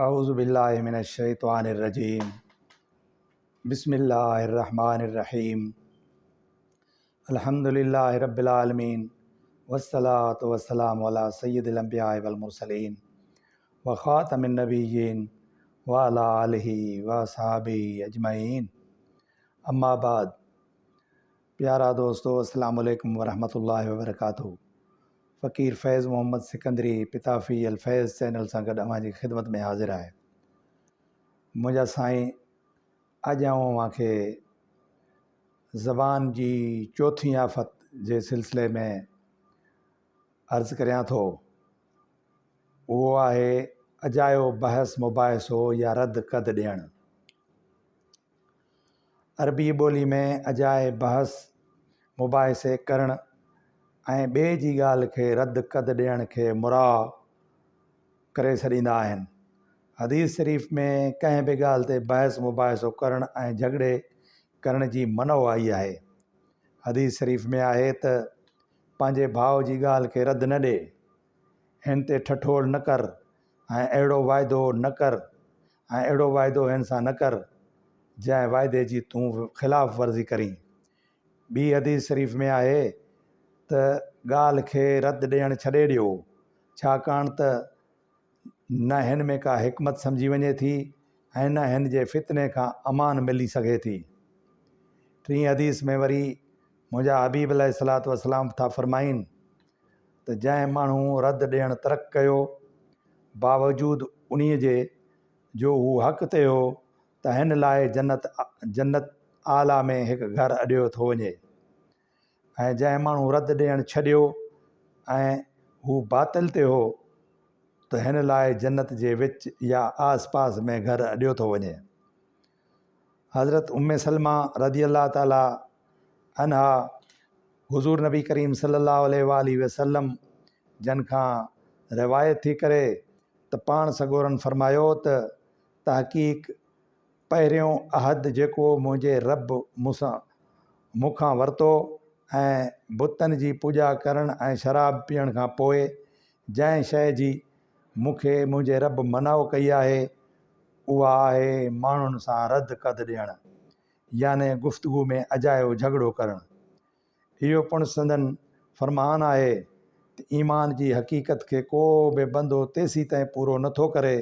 اعوذ بالله من الشيطان الرجيم بسم الله الرحمن الرحيم الحمد لله رب العالمين والصلاة والسلام على سيد الانبياء والمرسلين وخاتم النبيين وعلى آله واصحابه اجمعين اما بعد پيارا دوستو السلام عليڪم ورحمة الله وبرڪاته فقير فيض محمد سڪندري پتافي الفيض چينل سان گڏ اوهان جي خدمت ۾ حاضر آهي. منهنجا سائين اڄ آئون اوهان کي زبان جي چوٿين آفت جي سلسلي ۾ عرض ڪريان ٿو اهو آهي اجايو بحث مباحثو يا رد ڪد ڏيڻ. عربي ٻولي ۾ اجائي بحث مباحثي ڪرڻ ۽ ٻئي جي ڳالهه کي رد ڪد ڏيڻ کي مراء ڪري سڏيندا آهن. حديث شريف ۾ ڪنهن به ڳالهه تي بحث مباحثو ڪرڻ ۽ جهڳڙي ڪرڻ جي منع آئي آهي. حديث شريف ۾ آهي ته پنهنجي ڀاء جي ڳالهه کي رد نه ڏي، هن تي ٺٺول نه ڪر ۽ اهڙو واعدو نه ڪر ۽ اهڙو واعدو هن سان نه ڪر، جنهن واعدي جي تون خلاف ورزي ڪرين. ٻي حديث شريف ۾ آهي ته ڳالهه کي رد ڏيڻ ڇڏي ڏيو، ڇاڪاڻ ته نه هن ۾ ڪا حڪمت سمجهي وڃي ٿي ۽ نه هن جي فتني کان امان ملي سگهي ٿي. ٽين حديث ۾ وري منهنجا حبيب عليه الصلوة والسلام ٿا فرمائين ته جنهن ماڻهو رد ڏيڻ ترڪ ڪيو، باوجود انهيء جي جو هو حق تي هو ته هن لاء جنت جنت اعليٰ ۾ هڪ گهر اڏيو ٿو وڃي ۽ جنهن ماڻهو رد ڏيڻ ڇڏيو ۽ هو باطل تي هو ته هن لاء جنت جي وچ يا آس پاس ۾ گهر اڏيو ٿو وڃي. حضرت ام سلمه رضي الله تعالٰي عنها حضور نبي ڪريم صلي الله عليه واٰله وسلم جن کان روايت ٿي ڪري ته پاڻ سڳورن فرمايو ته تحقيق پهريون عهد جيڪو منهنجي رب مون سان مون کان ورتو ۽ بتن جي پوڄا ڪرڻ ۽ شراب پيئڻ کان پوء جنهن شيء جي مون کي منهنجي رب منع ڪئي آهي اها آهي ماڻهن سان رد ڪد ڏيڻ يعني گفتگو ۾ اجايو جهڳڙو ڪرڻ. اهو پڻ سندن فرمان آهي ته ايمان جي حقيقت کي ڪو به بندو تيسيتائين پورو نه ٿو ڪري،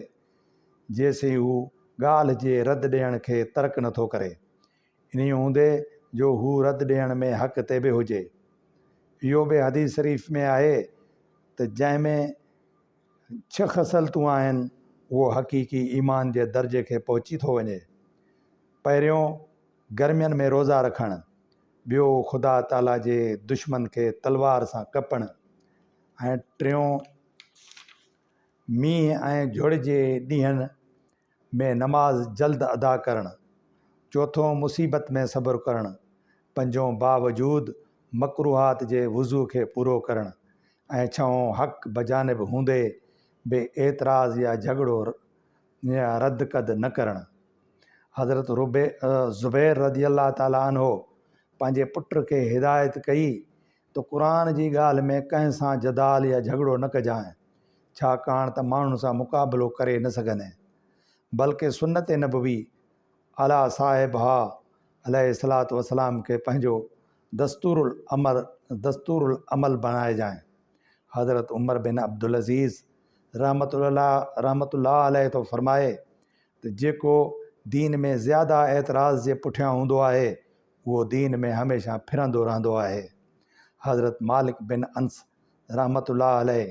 جيسين هو ڳالهه جي رد ڏيڻ کي ترڪ نه ٿو ڪري، انهيء هوندي جو هو رد ڏيڻ ۾ حق تي به هجي. اهو به حديث شريف ۾ آهي ته جنهن ۾ ڇهه خصلتون آهن، اهو حقيقي ايمان جي درجي کي پهچي ٿو وڃي. پهريون، گرمين ۾ روزا رکڻ. ٻيو، خدا تعاليٰ جي دشمن کي تلوار سان ڪپڻ ۽ ٽيون، مينهن ۽ جهڙ جي ڏينهن ۾ نماز جلد ادا ڪرڻ، چوٿون مصيبت ۾ صبر ڪرڻ، پنجون باوجود مڪروهات جي وضو کي پورو ڪرڻ ۽ ڇهون حق بجانب هوندي به اعتراض يا جهڳڙو يا رد ڪد نه ڪرڻ. حضرت زبير رضي الله تعالٰي عنه پنهنجي پٽ کي هدايت ڪئي ته قرآن جي ڳالهه ۾ ڪنهن سان جدال يا جهڳڙو نه ڪجانء، ڇاڪاڻ ته ماڻهن سان مقابلو ڪري نه سگهندين. بلڪه سنت نبوي عليٰ صاحبها عليه الصلوة والسلام کي پنهنجو دستور الامر دستور العمل بڻائجانء. حضرت عمر بن عبدالعزيز رحمة الله رحمة الله عليه ٿو فرمائي ته جيڪو دين ۾ زياده اعتراض جي پٺيان هوندو آهي اهو دين ۾ هميشه ڦرندو رهندو آهي. حضرت مالڪ بن انس رحمة الله عليه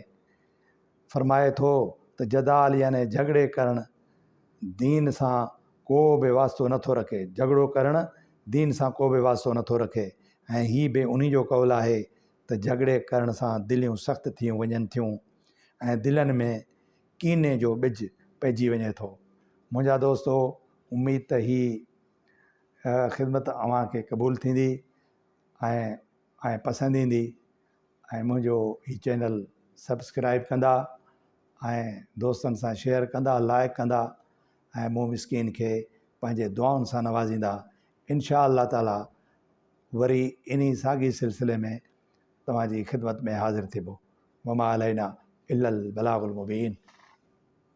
فرمائي ٿو ته جدال يعني جهڳڙي ڪرڻ دين سان ڪو به واسطو نه ٿو رکي، جهڳڙو ڪرڻ دين سان ڪو به واسطو نه ٿو رکي ۽ هي به انهي جو قول آهي ته جهڳڙي ڪرڻ سان دليون سخت ٿي وڃن ٿيون ۽ دلن ۾ ڪيني جو ٻج پئجي وڃي ٿو. منهنجا دوستو اميد ته هي خدمت اوهان کي قبول ٿيندي ۽ ۽ پسند ايندي ۽ منهنجو هي چينل سبسڪرائب ڪندا ۽ دوستن سان شيئر ڪندا لائڪ ڪندا ۽ مون مسڪين کي پنهنجي دعائن سان نوازيندا انشاء الله تعالي وري انهي ساڳي سلسلي ۾ توهان جي خدمت ۾ حاضر ٿيبو وما علينا الا البلاغ المبين.